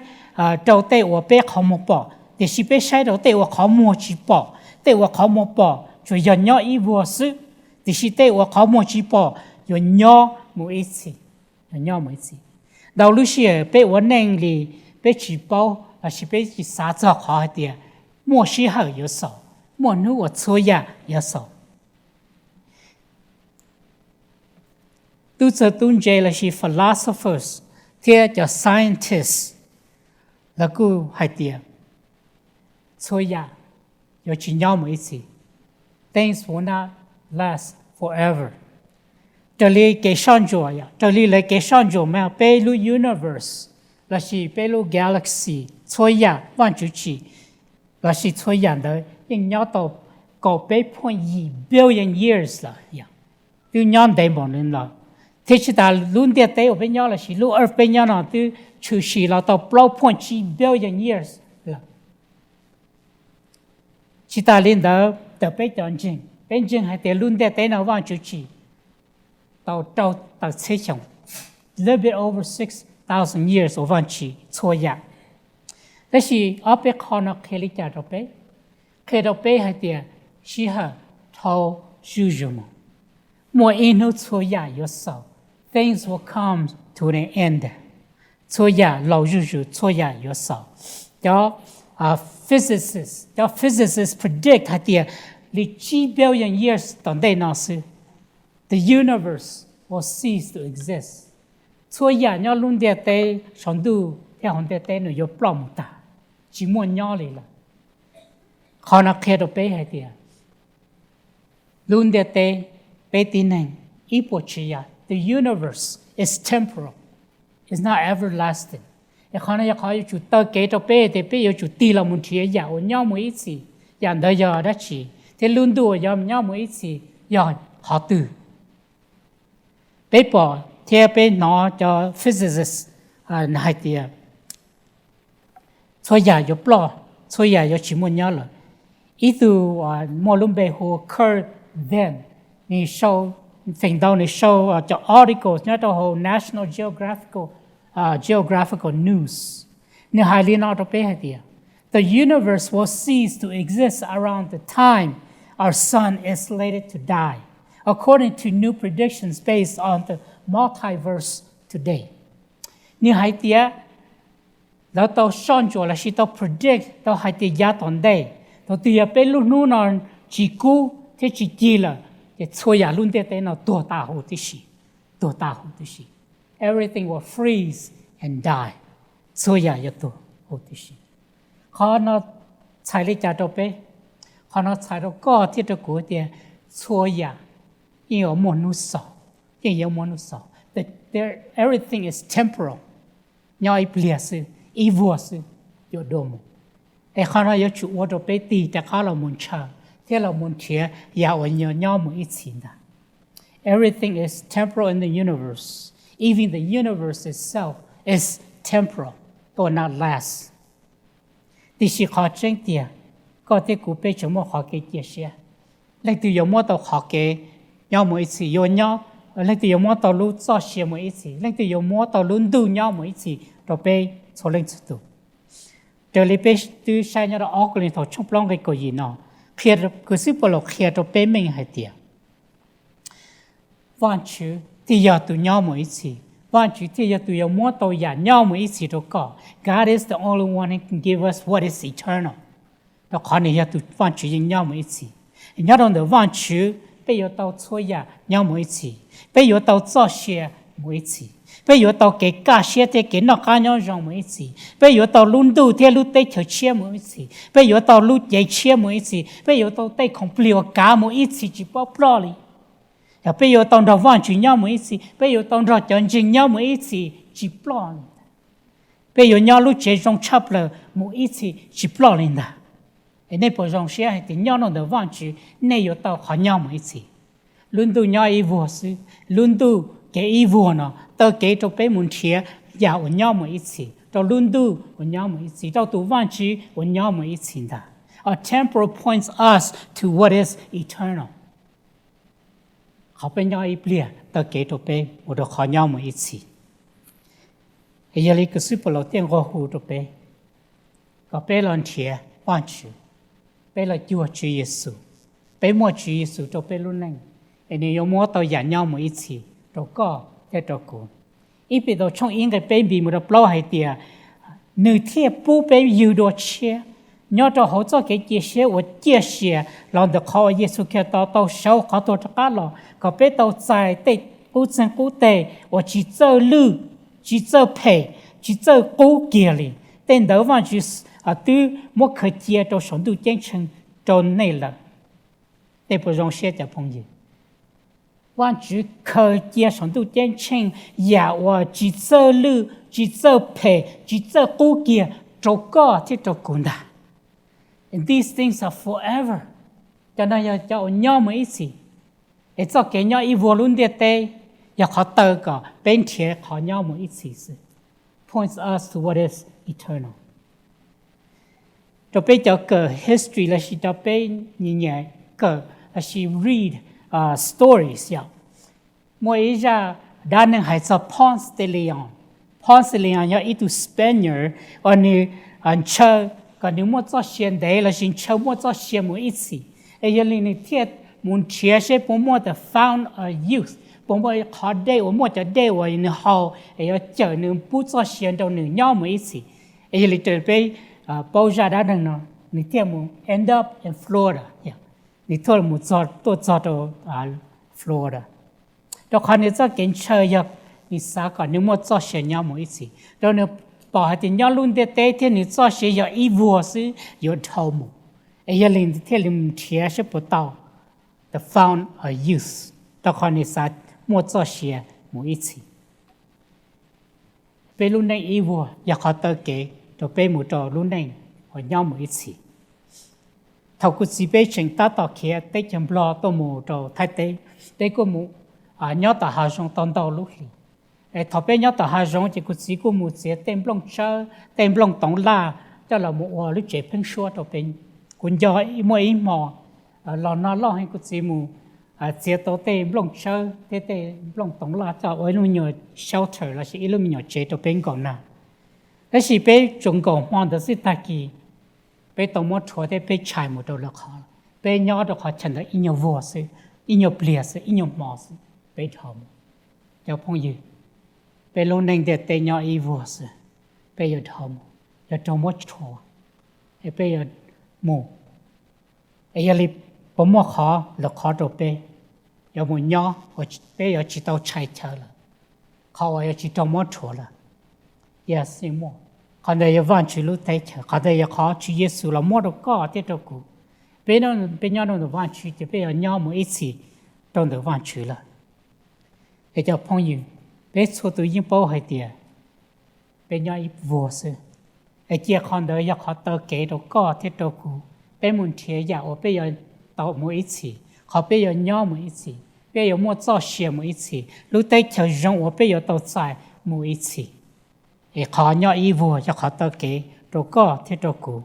rau tej uas peb qhov muag pom, tiam sis peb saib rau tej uas qhov muag tsis pom. Tej uas qhov muag pom tsuas yog nyob ib vuag xwb, tiam sis tej uas qhov muag tsis pom yuav nyob mus ib txhis, yuav nyob mus ib txhis. Ntau lub sij hawm peb ua neej li peb tsis paub lossis peb tsis xav txog qhov hais tias muaj sij hawm yuav xaus, muaj hnub uas txhua yam yuav xaus. Tub txawj tub ntse lossis philosophers thiab cov scientists lawv kuj hais tias txhua yam yuav tsis nyob mus ib txhis. Things will not last forever. Raws li kev soj ntsuam, raws li lawv kev soj ntsuam mas peb lub universe lossis peb lub galaxy, txhua yam Vajtswv tsim lossis txhua yam ntawd yeej nyob tau kaum peb point yim billion years lawm, twb nyob ntev npaum li lawm. Thiab tsis tas lub ntiaj teb uas peb nyob lossis lub earth peb nyob no twb tshwm sim los tau plaub point tsib billion years lawm. Tsis tas li ntawd, tawm peb cov ntseeg, peb ntseeg hais tias lub ntiaj teb no Vajtswv tsim tau rau tawm txhiab xyoo, little bit over six thousand years uas Vajtswv tsim txhua yam. Tab sis ob peb qho no qhia li cas rau peb? Qhia rau peb hais tias sij hawm dhau zuj zus mus, muaj ib hnub txhua yam yuav xaus, things will come to an end. Txhua yam laus zuj zus, txhua yam yuav xaus. Cov physicists, cov physicists predict hais tias li tsib billion years tom ntej no xwb, the universe will cease to exist. Txhua yam nyob lub ntiaj teb saum ntuj thiab hauv ntiaj teb nws yuav ploj mus tag, tsis muaj nyob li lawm. Qhov no qhia rau peb hais tias lub ntiaj teb, peb tib neeg, ib puas tsav yam, the universe is temporal, it's not everlasting. Es qhov no yog qhov yuav tsum taw kev rau peb tias peb yuav tsum tig los mus nrhiav yam uas nyob mus ib txhis, yam ntawd yog dab tsi, thiab lub ntuj uas yog nyob mus ib txhis yog qhov twg. Peb pom thiab peb hnov cov physicists hais tias txhua yam yuav ploj, txhua yam yuav tsis muaj nyob lawm. Ib tug muaj lub npe hu Kurt Van, nws sau, feem ntau nws sau cov articles nyob rau hauv National Geographical, Geographical News. Nws hais li no rau peb hais tias, the universe will cease to exist around the time our sun is slated to die, according to new predictions based on the multiverse today. Nws hais tias lawv tau soj ntsuam lossis tau predict, tau hais tias yav tom ntej, thaum twg yog peb lub hnub no tsis kub thiab tsis cig lawm, ces txhua yam lub ntiaj teb no tuag tas huv tib si, tuag tas huv tib si. Everything will freeze and die. Txhua yam yuav tuag huv tib si. Qhov no txhais li cas rau peb? Qhov no txhais rau koj thiab rau kuv tias txhua yam yeej yuav muaj hnub xaus, yeej yuav muaj hnub xaus. Everything is temporal. Nyob ib pliag xwb, ib vuag xwb, yuav dua mus. Es qhov no yuav tsum ua rau peb tig rov qab los mus ntshaw thiab los mus nrhiav yam uas nyob mus ib txhis ntag. Everything is temporal in the universe. Even the universe itself is temporal, it will not last. Tiam sis qhov tseeb tiag, koj thiab kuv peb tseem muaj qhov kev cia siab. Leej twg yuav muab tau qhov kev nyob mus ib txhis, yuav nyob, leej twg yuav muab tau lub txoj sia mus ib txhis, leej twg yuav muab tau lub ntuj nyob mus ib txhis rau peb txhua leej txhua tus. Raws li peb twb saib nyob rau ob Kauleethaus tshooj plaub nqe kaum yim no, qhia, kwv xwb Paulus qhia rau peb meej hais tias Vajtswv thiaj yog tus nyob mus ib txhis, Vajtswv thiaj yog tus yuav muab tau yam nyob mus ib txhis rau koj. God is the only one who can give us what is eternal. Rau qhov nws yog tus Vajtswv yeej nyob mus ib txhis. Nyob rau ntawm Vajtswv peb yuav tau txhua yam nyob mus ib txhis, peb yuav tau txoj sia mus ib txhis, peb yuav tau kev kaj siab thiab kev noj qab nyob zoo mus ib txhis, peb yuav tau lub ntuj thiab lub teb chaws tshiab mus ib txhis, peb yuav tau lub cev tshiab mus ib txhis, peb yuav tau tej khoom plig uas kav mus ib txhis tsis paub ploj li. Yog peb yuav tau nrog Vajtswv nyob mus ib txhis, peb yuav tau nrog cov ntseeg nyob mus ib txhis tsis ploj li ntag. Peb yuav nyob lub tsev zoo tshaj plaws mus ib txhis tsis ploj li ntag. Es nej puas zoo siab hais tias nyob rau ntawm Vajtswv nej yuav tau qhov nyob mus ib txhis? Lub ntuj nyob ib vuag xwb, lub ntuj kev ib vuag no taw kev rau peb mus nrhiav yam uas nyob mus ib txhis, rau lub ntuj uas nyob mus ib txhis, rau tus Vajtswv uas nyob mus ib txhis ntag. A temporal points us to what is eternal. Qhov peb nyob ib pliag taw kev rau peb mus rau qhov nyob mus ib txhis. Yog li kwv xwb Paulus thiaj nqua hu rau peb kom peb los nrhiav Vajtswv, peb los cuag Tswv Yexus, peb muaj Tswv Yexus rau peb lub neej, es nws yuav muab tau yam nyob mus ib txhis rau koj thiab rau kuv. Ib Petus tshooj ib nqe peb npis mus rau plaub hais tias, nws thiaj pub peb ywg dua tshiab nyob rau hauv txoj kev cia siab uas ciaj sia los ntawm qhov uas Yexus Khetos tau sawv qhov tuag rov qab los, kom peb tau txais tej qub txeeg qub teg uas tsis txawj lwj, tsis txawj phem, tsis txawj qub kiag li. Tej ntawd Vajtswv twb muab khaws cia rau saum ntuj ceeb tsheej rau nej lawm. Nej puas zoo siab cov phooj ywg? Vajtswv khaws cia saum ntuj ceeb tsheej yam uas tsis txawj lwj, tsis txawj phem, tsis txawj qub kiag rau koj thiab rau kuv ntag. And these things are forever. Cov no yog cov uas nyob mus ib txhis. Es txoj kev nyob ib vuag lub ntiaj teb yog qhov taw kom peb nrhiav qhov nyob mus ib txhis xwb. Points us to what is eternal. Rau peb cov kawm history lossis rau peb nyiam nyiam kawm lossis read stories yom, muaj ib zaj dab neeg hais txog Ponce de Leon. Ponce de Leon yog ib tug Spaniard uas nws ntshaw kom nws muaj txoj sia ntev lossis ntshaw muaj txoj sia mus ib txhis. Es yog li nws thiaj mus nrhiav seb puas muaj the fount of youth, puas muaj qhov dej uas muaj cov dej uas nws haus es yuav cawm nws pub txoj sia rau nws nyob mus ib txhis. Es yog li raws peb paub zaj dab neeg no, nws thiaj mus end up in Florida. Nws thiaj mus tuaj txog rau Florida. Rau qhov nws txoj kev ntshaw yog nws xav kom nws muaj txoj sia nyob mus ib txhis, rau nws pom hais tias nyob lub ntiaj teb thiab nws txoj sia yog ib vuag xwb yuav dhau mus. Es yog li thiaj li mus nrhiav seb puas tau the fount of youth, rau qhov nws xav muaj txoj sia mus ib txhis. Peb lub neej ib vuag yog qhov taw kev rau peb mus rau lub neej uas nyob mus ib txhis. Thaum kuv txiv peb tseem tab tom khiav teb chaws Nplog tuaj mus rau Thaib teb, peb kuj mus nyob tom hav zoov tau ntau lub hlis. Thaum peb nyob tom hav zoov ces kuv txiv kuj mus txiav tej nplooj tsawb, tej nplooj toov laj coj los mus ua lub tsev pheeb suab rau peb. Kuv nco muaj ib hmo los no loj heev kuv txiv mus txiav tau tej nplooj tsawb thiab tej nplooj toov laj coj ua ib lub me nyuam shelter lossis ib lub me nyuam tsev rau peb nkaum nag. Tab sis peb tsuas nkaum hmo ntawd xwb tag kis peb tau muab rhuav thiab peb tshais mus rau lwm qhov. Peb nyob rau qhov chaw ntawd ib nyuag vuag xwb, ib nyuag pliag xwb, ib nyuag hmo xwb peb dhau mus. Cov phooj ywg, peb lub neej ntiaj teb nyob ib vuag xwb, peb yuav dhau mus, yuav raug muab rhuav, es peb yuav mus. Es yog li puas muaj qhov lwm qhov rau peb yuav mus nyob, peb yuav tsis tau tshais chaw lawm, qhov uas yuav tsis raug muab rhuav lawm? Yog xij muaj. Qhov ntawd yog Vajtswv lub teb chaws, qhov ntawd yog qhov Tswv Yexus los muab rau koj thiab rau kuv. Peb, peb nyob rau ntawm Vajtswv ces peb yuav nyob mus ib txhis rau ntawm Vajtswv lawm. Es cov phooj ywg, peb txhua tus yeej paub hais tias peb nyob ib vuag xwb. Es cia qhov ntawd yog qhov taw kev rau koj thiab rau kuv, peb mus nrhiav yam uas peb yuav tau mus ib txhis, qhov peb yuav nyob mus ib txhis, peb yuav muaj txoj sia mus ib txhis, lub teb chaws zoo uas peb yuav tau txais mus ib txhis. Es qhov nyob ib vuag yog qhov taw kev rau koj thiab rau kuv,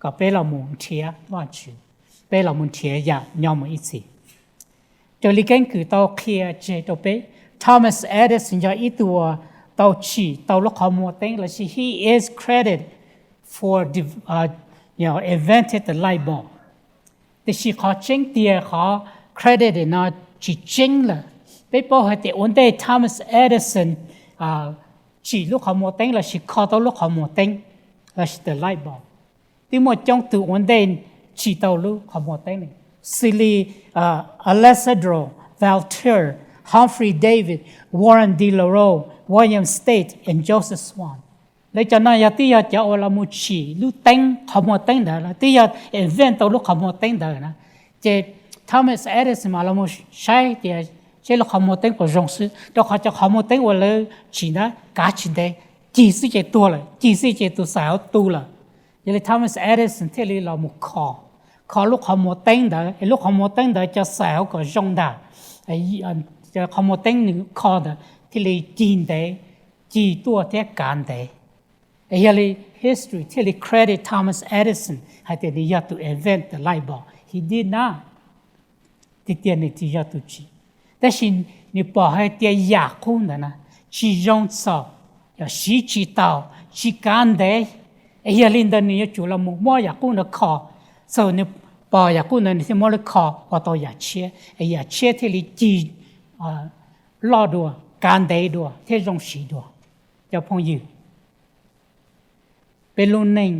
kom peb los mus nrhiav Vajtswv, peb los mus nrhiav yam nyob mus ib txhis. Raws li keeb kwm tau qhia tseg rau peb, Thomas Edison yog ib tug uas tau tsim tau lub qhov muag teeb lossis he is credited for invented the light bulb. Tiam sis qhov tseeb tiag qhov credit no tsis tseeb lawm. Peb paub hais tias ua ntej Thomas Edison tsim lub qhov muag teeb lossis kho tau lub qhov muag teeb lossis the light bulb, twb muaj coob tug ua ntej tsim tau lub qhov muag teeb, xws li Alexandre Voltaire, Humphry Davy, Warren de Larue, William Staite, and Joseph Swan. Lawv cov no yog twb yog cov uas los mus tsim lub teeb, qhov muag teeb ntawd, lawv twb yog invent tau lub qhov muag teeb ntawd na. Ces Thomas Edison mas los mus saib tias seb lub qhov muag teeb puas zoo xwb, rau qhov cov qhov muag teeb uas lawv tsim ntawd kav tsis ntev, cig xwb ces tuag lawm, cig xwb ces tus xaim hauv tu lawm. Yog li Thomas Edison thiaj li los mus kho, kho lub qhov muag teeb ntawd es lub qhov muag teeb ntawd cov xaim hauv kom zoo ntag. Qhov muag teeb nws kho ntawd thiaj li cig ntev, cig tuaj thiab kav ntev. Es yog li history thiaj li credit Thomas Edison hais tias nws yog tus invent the light bulb. He did not. Tiag tiag nws tsis yog tus tsim, tab sis nws pom hais tias yam qub ntawd na tsis zoo txaus, yog siv tsis tau, tsis kav ntev. Es yog li ntawd nws yuav tsum los mus muab yam qub ntawd kho. Txawm nws pom yam qub ntawd nws thiaj muab lub kho ua tau yam tshiab, es yam tshiab thiaj li cig loj dua, kav ntev dua thiab zoo siv dua. Cov phooj ywg, peb lub neej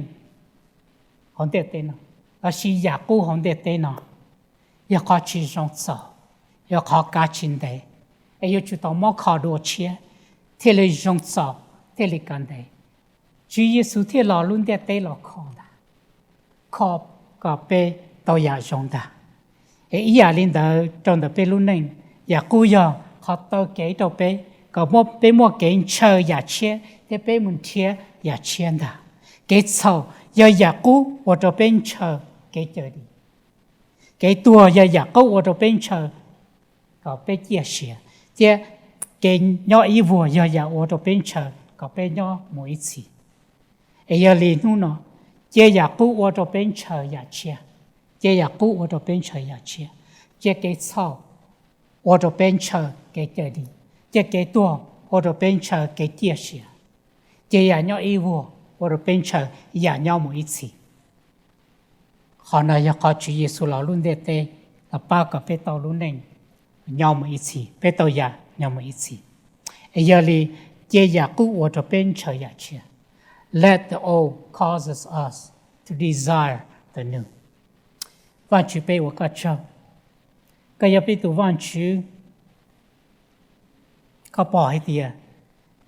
hauv ntiaj teb no, lossis yam qub hauv ntiaj teb no, yog qhov tsis zoo txaus, yog qhov kav tsis ntev, es yuav tsum tau muab kho dua tshiab thiaj li zoo txaus, thiaj li kav ntev. Tswv Yexus thiaj los lub ntiaj teb los kho ntag, kho kom peb tau yam zoo ntag. Es ib yam li ntawd rau ntawm peb lub neej, yam qub yog qhov taw kev rau peb kom peb muaj kev ntshaw yam tshiab thiab peb mus nrhiav yam tshiab ntag. Kev txhaum yog yam qub ua rau peb ntshaw kev cawm dim. Kev tuag yog yam qub ua rau peb ntshaw kom peb ciaj sia, thiab kev nyob ib vuag yog yam ua rau peb ntshaw kom peb nyob mus ib txhis. Es yog li hnub no, cia yam qub ua rau peb ntshaw yam tshiab, cia yam qub ua rau peb ntshaw yam tshiab, cia kev txhaum ua rau peb ntshaw kev cawm dim, cia kev tuag ua rau peb ntshaw kev ciaj sia, cia yam nyob ib vuag ua rau peb ntshaw yam nyob mus ib txhis. Qhov no yog qhov Tswv Yexus los lub ntiaj teb los pab kom peb tau lub neej nyob mus ib txhis, peb tau yam nyob mus ib txhis. Es yog li, cia yam qub ua rau peb ntshaw yam tshiab. Let the old causes us to desire the new. Vajtswv, peb ua koj tsaug, koj yog peb tus Vajtswv. Koj pom hais tias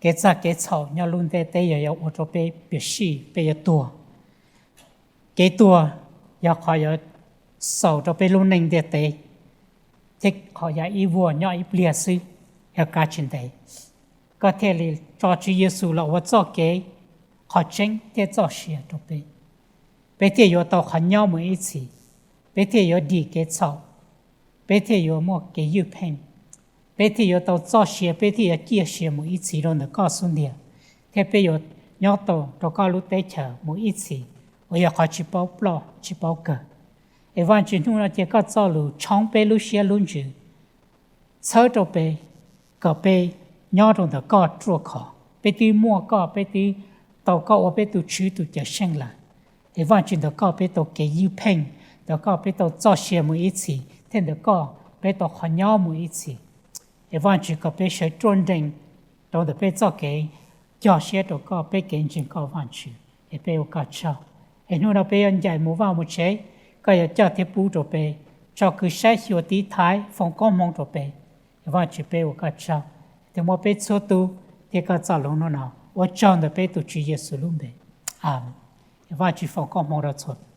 kev txaj kev txhaum nyob lub ntiaj teb yog yuav ua rau peb piam sij, peb yuav tuag. Kev tuag yog qhov yuav xaus rau peb lub neej ntiaj teb, thiab qhov yog ib vuag nyob ib pliag xwb, yog kav tsis ntev. Koj thiaj li tso Tswv Yexus los ua txoj kev, qhov tseeb thiab txoj sia rau peb. Peb thiaj yuav tau qhov nyob mus ib txhis, peb thiaj yuav dim kev txhaum, peb thiaj yuav muaj kev ywj pheej, peb thiaj yuav tau txoj sia, peb thiaj yuav ciaj sia mus ib txhis rau ntawm koj xub ntiag, thiab peb yuav nyob tau rau koj lub teb chaws mus ib txhis uas yog qhov tsis paub ploj tsis paub kawg. Es Vajtswv, hnub no cia koj txoj lus tshoob peb lub siab lub ntsws, txhawb rau peb, kom peb nyob rau ntawm koj ruaj khov. Peb twb muaj koj, peb twb tau koj ua peb tus Tswv tus Cawmseej lawm. Es Vajtswv, ntawm koj peb tau kev ywj pheej, ntawm koj peb tau txoj sia mus ib txhis, thiab ntawm koj peb tau qhov nyob mus ib txhis. Es Vajtswv, kom peb sawv ruaj nrees rau ntawm peb txoj kev cog siab rau koj, peb kev ntseeg koj, Vajtswv. Es peb ua koj tsaug. Es hnub no peb yuav ncaim mus vaj mus tsev, koj yuav coj thiab pub rau peb, tso kwv saib xyuas tiv thaiv foom koob hmoov rau peb. Es Vajtswv, peb ua koj tsaug, thiab muab peb txhua tus thiab koj txoj lus hnub no ua tsaug ntawm peb tus Tswv Yexus lub npe. Amees. Vajtswv foom koob hmoov rau txhua tus.